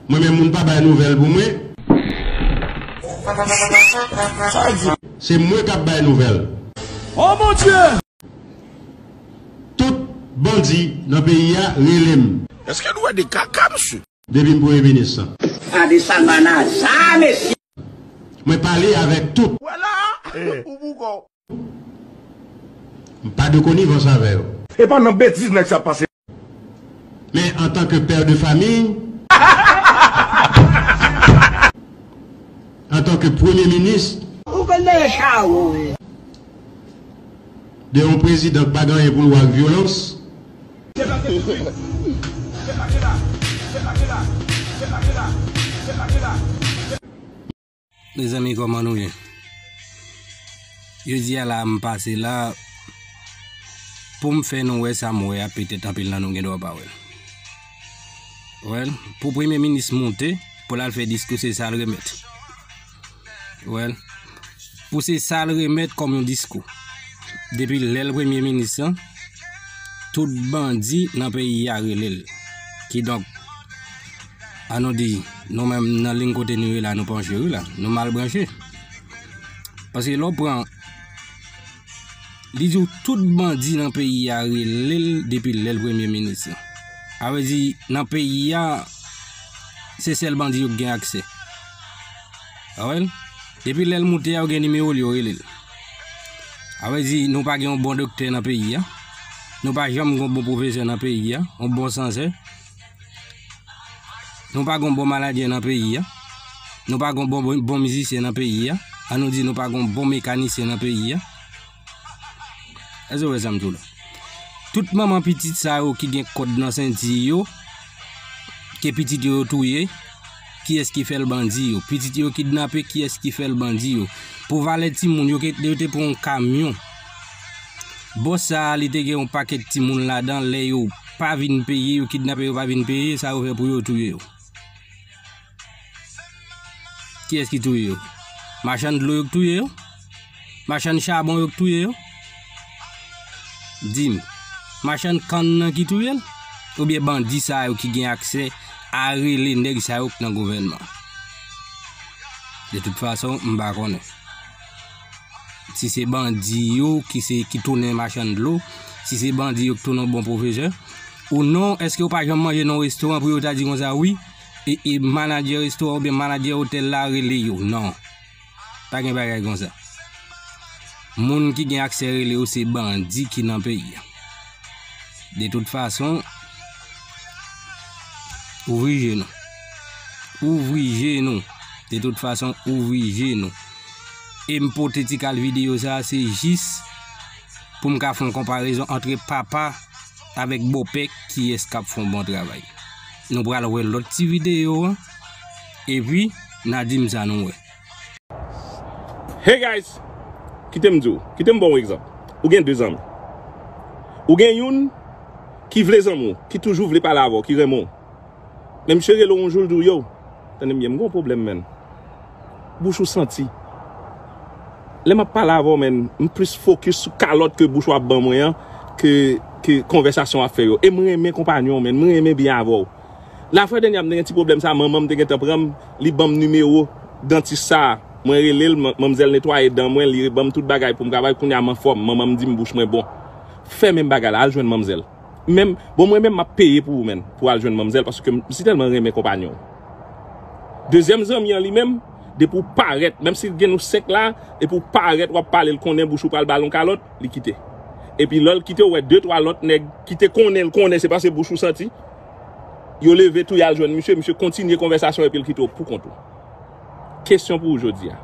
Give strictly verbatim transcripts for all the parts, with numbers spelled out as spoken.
Mwen menm, moun pa bay nouvèl pou mwen. Se mwen k ap bay nouvèl. Oh mon Dieu! Tout bandi nan peyi a rele m. Èske nou wè de kaka, mesye? Depi m premye minis lan. Sa de salmanaza, mesye. Mwen pale avèk tout. Wè la, ou bougon. M pa de konivans avè yo. E pa nan betiz nèg sa pase. Men antanke pè de famiy, antanke premye minis, ou konn nan chawo, wi. De yon prezidan k pa gen anyen pou l wè ak vyolans. Mezanmi, kòman nou ye? Jodi a la, m pase la pou m fè nou wè sa m wè a, petèt anpil nan nou gen dwa pa wè l. Wè l, pou premye minis moute, pou l al fè diskou, se sa l remèt. Wè l, pou se sa l remèt kòm yon diskou. Depi lè l premye minis lan, tout bandi nan peyi a rele l. Kidonk, ann nou di, nou menm nan liy kote nou ye la, nou panche wi la, nou mal branche. Paske lè w pran, li di w tout bandi nan peyi a rele l depi lè l premye minis lan. Sa vle di, nan peyi a, se sèl bandi yo k gen aksè. Sa wè l? Depi lè l moute a, yo gen nimewo l, yo rele l. Sa vle di, nou pa gen yon bon doktè nan peyi a. Nou pa janm gen yon bon pwofesè nan peyi a, yon bon sansè. Nou pa gen yon bon manadjè nan peyi a. Nou pa gen yon bon, bon, bon mizisyen nan peyi a. Ann nou di nou pa gen yon bon mekanisyen nan peyi a. Èske w wè sa m di w la? Tout manman pitit sa yo ki gen kòd nan senti yo, ke pitit yo, yo touye, kiyès ki fè l bandi yo? Pitit yo kidnape, kiyès ki fè l bandi yo? Pou valè timoun, yo ke, yo te pran yon kamyon. Bòs sa a, li te gen yon pakèt timoun ladan, lè yo pa vin peye, yo kidnape, yo pa vin peye, sa yo fè pou yo touye yo. Kiyès ki touye yo? Machann dlo yo k touye yo? Machann chabon yo k touye yo? Di m, machann kann nan ki touye l? Oubyen bandi sa yo ki gen aksè a rele nèg sa yo k nan gouvènman? De tout fason, m pa konnen. Si se bandi yo ki se, ki tounen machann dlo, si se bandi yo k tounen yon bon pwofesè, ou non, èske yo pa janm manje nan yon restoran pou yo ta di konsa, wi, e, e manadjè restoran oubyen manadjè otèl la rele yo? Non. Pa gen bagay konsa. Moun ki gen aksè rele yo se bandi ki nan peyi a. De tout fason, ouvri je nou. Ouvri je nou. De tout fason, ouvri je nou. E m pote ti kal videyo sa a, se jis pou m ka fè yon konparezon antre papa avèk bòpè, kiyès k ap fè yon bon travay. Nou pral wè lòt ti videyo an, epi n a di m sa nou wè. Hey guys, kite m di w, kite m ba w yon egzanp. Ou gen de zanmi. Ou gen youn ki vle zanmi w, ki toujou vle pale avè w, ki renmen w. Men misye rele w yon jou, l di w, yo, tande m byen, m gen yon pwoblèm, menn. Bouch ou santi. Lè m ap pale avè w, menn, m plis fokis sou kalòt ke bouch ou ap ban mwen an, ke, ke konvèsasyon w ap fè yo. E m renmen konpanyon w, menn, m renmen byen avè w. La fwa dènyè a, m te gen ti pwoblèm sa, manman m te gentan pran m, li ban m nimewo dantis sa. Mwen rele l, man-, manmzèl netwaye dan mwen, li ban m tout bagay pou m travay, kounye a m anfòm, manman m di m bouch mwen bon. Fè menm bagay la, al jwenn manmzèl. Menm, bon, mwen menm m ap peye pou ou, menn, pou al jwenn manmzèl, paske m si tèlman renmen konpanyon. Dezyèm zanmi an li menm, depi w parèt, menm si l gen nou senk la, depi w parèt, w ap pale, l konnen bouch ou pral ba l yon kalòt, li kite. Epi lè l kite, w wè de twa lòt nèg ki te konnen l konnen se paske bouch ou santi, yo leve tou y al jwenn misye, misye kontinye konvèsasyon epi l kite w pou kont ou. Kesyon pou ou jodi a.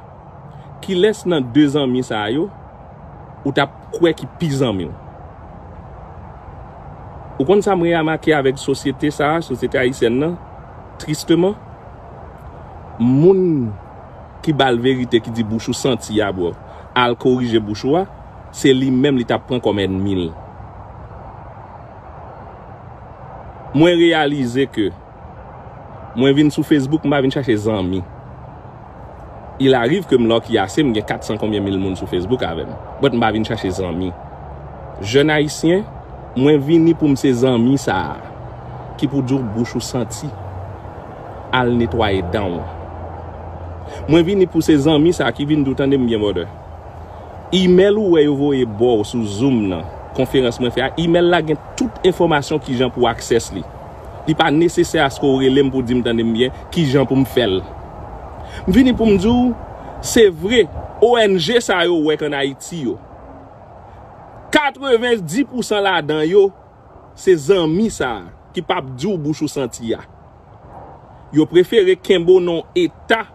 Kilès nan de zanmi sa a yo ou t ap kwè ki pi zanmi w? Ou konn sa m remake avèk sosyete sa a, sosyete ayisyèn nan? Tristeman, moun ki ba l verite, ki di bouch ou santi a, bro, al korije bouch ou a, se li menm li t ap pran kòm ènmi l. Mwen reyalize ke mwen vin sou Facebook, m pa vin chache zanmi. Il arrive ke m lucky ase, m gen kat san konbyen mil moun sou Facebook avè m. But m pa vin chache zanmi. Jèn ayisyen, mwen vini pou m se zanmi sa a ki pou di w bouch ou santi. al netwaye dan w. Mwen vini pou se zanmi sa ki vin di w, tande m byen, brother. Email ou wè yo voye ba w sou Zoom nan, konferans mwen fè a, email la gen tout enfòmasyon kijan pou access li. Li pa nesesè aske w rele m pou di m, tande m byen, kijan pou m fè l. M vini pou m di w, se vre, O N G sa yo w wè k ann Ayiti yo, katrevenndis pousan ladan yo, se zanmi sa a ki p ap di w bouch ou santi a. Yo prefere kenbe w nan yon eta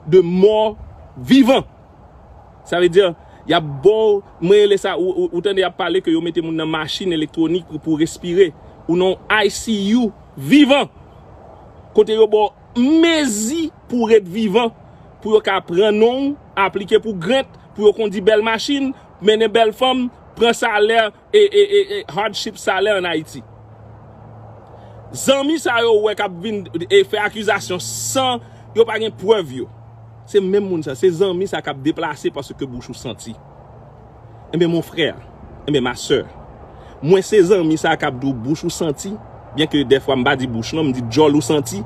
de mò vivan. Sa vle di, y ap ba w, mwen rele sa, ou, ou, ou tande y ap pale ke yo mete moun nan machin elektwonik pou, pou respire, ou nan I C U vivan. Kote yo ba w mezi pou w ret vivan, pou yo ka pran non w, aplike pou grant, pou yo kondi bèl machin, mennen bèl fanm, pran salè, e, e, e, e hardship salè ann Ayiti. Zanmi sa yo w wè k ap vin e fè akizasyon san yo pa gen prèv yo. Se menm moun sa, se zanmi sa k ap deplase paske bouch ou santi. Enben, mon frè, enben, ma sè, mwen se zanmi sa k ap di w bouch ou santi, byen ke dèfwa m pa di bouch non, m di djòl ou santi,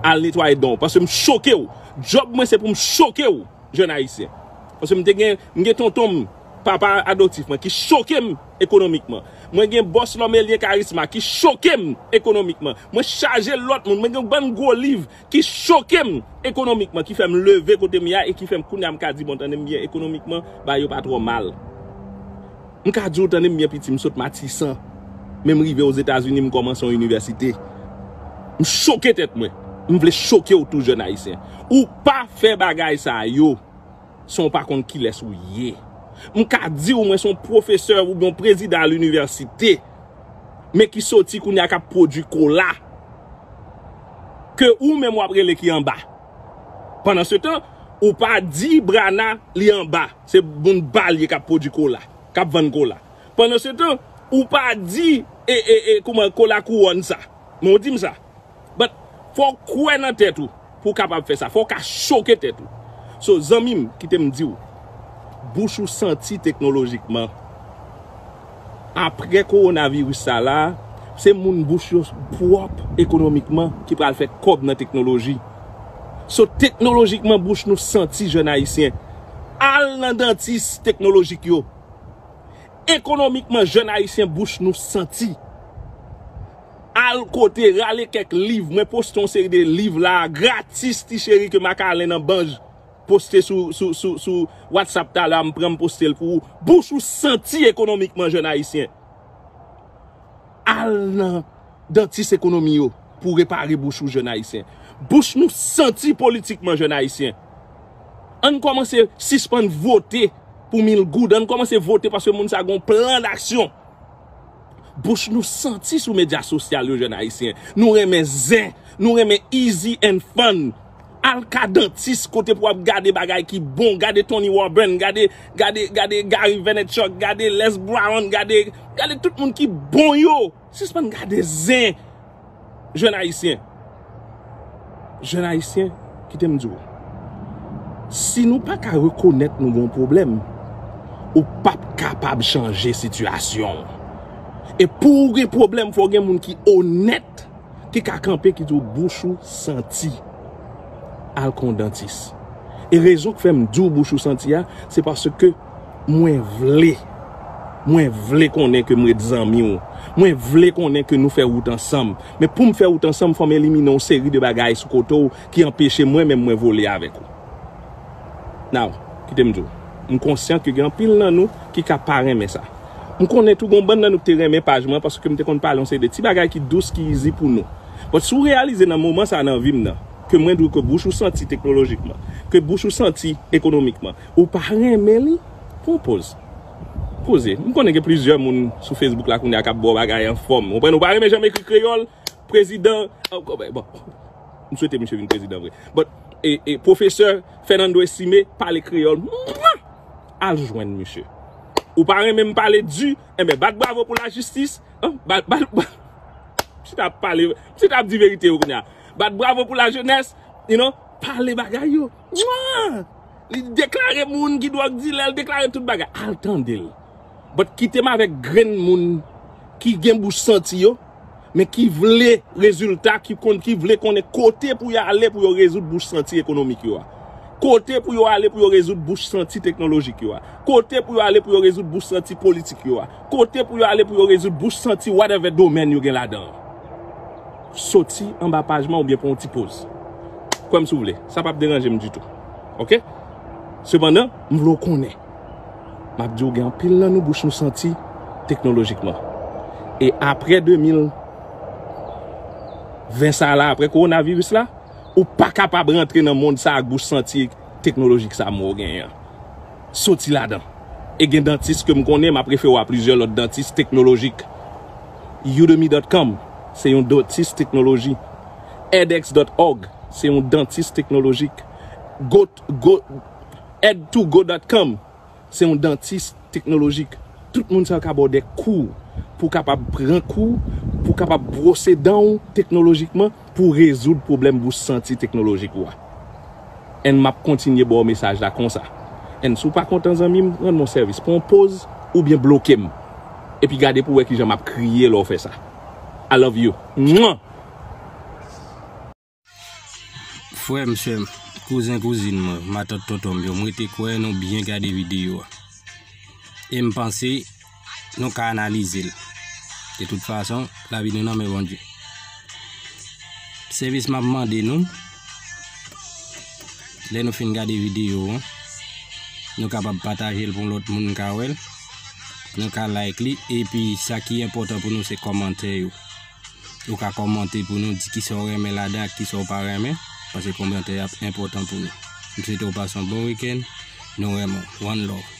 al netwaye dan w, paske m choke w. Djòb mwen se pou m choke w, jèn ayisyen. Paske m te gen, m gen tonton m, papa adoptif mwen, ki choke m ekonomikman. Mwen gen bòs Lòmelyen Karisma ki choke m ekonomikman. Mwen chaje lòt moun, mwen gen yon bann gwo liv ki choke m ekonomikman, ki fè m leve kote m ye a e ki fè m kounye a m ka di, bon, tande m byen, ekonomikman, bagay yo pa twò mal. M ka di w, tande m byen, piti, m sot Matisan, men m rive Ozetazini, m kòmanse yon inivèsite. M choke tèt mwen. M vle choke w tou, jèn ayisyen. Ou pa fè bagay sa yo san w pa konn kilès ou ye. M ka di w, mwen se yon pwofesè oubyen yon prezidan a linivèsite, men ki soti kounye a k ap pwodui kola, ke ou menm w ap rele ki anba. Pandansetan, ou pa di Brana li anba, se moun ba l ye k ap pwodui kola, k ap vann kola. Pandansetan, ou pa di, e, e, e, kouman, kola kouwòn sa. Men w di m sa. But fò w kwè nan tèt ou pou w kapab fè sa. Fò w ka choke tèt ou. So, zanmi m, kite m di w, bouch ou santi teknolojikman. Apre kowonaviris sa la, se moun bouch yo pwòp ekonomikman ki pral fè kòb nan teknoloji. So, teknolojikman, bouch nou santi, jèn ayisyen. Al nan dantis teknolojik yo. Ekonomikman, jèn ayisyen, bouch nou santi. Al kote, rale kèk liv. Mwen poste yon seri de liv la, gratis, ti cheri, ke Macalin nan Banj poste sou, sou, sou, sou WhatsApp talè a, m pran, m poste l pou ou. Bouch ou santi ekonomikman, jèn ayisyen. Al nan dantis ekonomi yo pou repare bouch ou, jèn ayisyen. Bouch nou santi politikman, jèn ayisyen. Ann kòmanse sispann vote pou mil goud. Ann kòmanse vote paske moun sa gon plan d'aksyon. Bouch nou santi sou medya sosyal yo, jèn ayisyen. Nou renmen zen, nou renmen easy and fun. Al ka dantis kote pou w ap gade bagay ki bon, gade Tony Warburn, gade, gade, gade Gary Vaynerchuk, gade Les Brown, gade, gade tout moun ki bon yo. Sispann gade zen, jèn ayisyen. Jèn ayisyen, kite m di w. Si nou pa ka rekonèt nou gon pwoblèm, ou p ap kapab chanje sitiyasyon w. E pou w gen pwoblèm, fò w gen moun ki onèt, ki ka kanpe, ki di w bouch ou santi. Al kon dantis. E rezon k fè m di w bouch ou santi a, se paske mwen vle. Mwen vle konnen ke m ret zanmi w. Mwen vle konnen ke nou fè wout ansanm. Men pou m fè wout ansanm, fò m elimine yon seri de bagay sou kote w ki anpeche mwen menm mwen vole avèk ou. Now, kite m di w. M konsyan ke gen anpil nan nou ki ka pa renmen sa. M konnen tou gon bann nan nou ki te renmen paj mwen paske m te konn pale yon seri de ti bagay ki dous, ki easy pou nou. But si w reyalize nan moman sa nan vi m nan, ke mwen di w ke bouch ou santi teknolojikman, ke bouch ou santi ekonomikman, ou pa renmen li, pran yon poz. Poze. M konnen gen plizyè moun sou Facebook la kounye a k ap ba w bagay anfòm. Ou konprann? Ou pa renmen jan m ekri kreyòl, prezidan, bon, m swete misye vin prezidan vre. But, e, e, pwofesè Fernando Estimé pale kreyòl. Mwa! Al jwenn misye. Ou pa renmen m pale di, enben, bat bravo pou lajistis. Hein? Bat, bat, bat. Misye t ap pale, misye t ap di verite yo kounye a. Bat bravo pou lajenès, you know, pale bagay yo. Mwa! Li deklare moun ki dwòg dilè, li deklare tout bagay. Al tande l. But kite m avèk grenn moun ki gen bouch santi yo, men ki vle rezilta, ki konn, ki vle konnen kote pou y ale pou yo rezoud bouch santi ekonomik yo a. Kote pou yo ale pou yo rezoud bouch santi teknolojik yo a. Kote pou yo ale pou yo rezoud bouch santi politik yo a. Kote pou yo ale pou yo rezoud bouch santi whatever domèn yo gen ladan an. Soti anba paj mwen oubyen pran yon ti poz. Kwè m si w vle, sa p ap deranje m ditou. Oke? Sepandan, m vle w konnen. M ap di w gen anpil nan nou bouch nou santi teknolojikman. E apre de mil ven sa la, apre kowonaviris la, ou pa kapab rantre nan mond sa ak bouch santi teknolojik sa mwen w genyen an. Soti ladan. E gen dantis ke m konnen, m ap refere w a plizyè lòt dantis teknolojik. Udemy dot com, se yon dantis teknoloji. edX dot org, se yon dantis teknolojik. Go, go, ed to go dot com, se yon dantis teknolojik. Tout moun sa yo ka ba w de kou pou w kapab pran kou, pou w kapab bwose dan w teknolojikman, pou w rezoud pwoblèm bouch santi teknolojik ou a. And m ap kontinye ba w mesaj la konsa. And si w pa kontan zanmi m, rann mwen sèvis. Pran yon poz oubyen bloke m. Epi gade pou w wè kijan m ap kriye lè w fè sa. I love you. Mwan! Frè m, sè m, kouzen, kouzin mwen, matant, tonton m yo, m rete kwè nou byen gade videyo a. E m panse nou ka analize l. De tout fason, lavi nou nan men Bondye. Sèvis m ap mande nou, lè nou fin gade videyo an, nou kapab pataje l pou lòt moun ka wè l, nou ka like li, epi sa ki enpòtan pou nou se kòmantè yo. Ou ka kòmante pou nou di kisa w renmen ladan ak kisa w pa renmen, paske kòmantè y ap enpòtan pou nou. M swete w pase yon bon wikenn, nou renmen w. One love.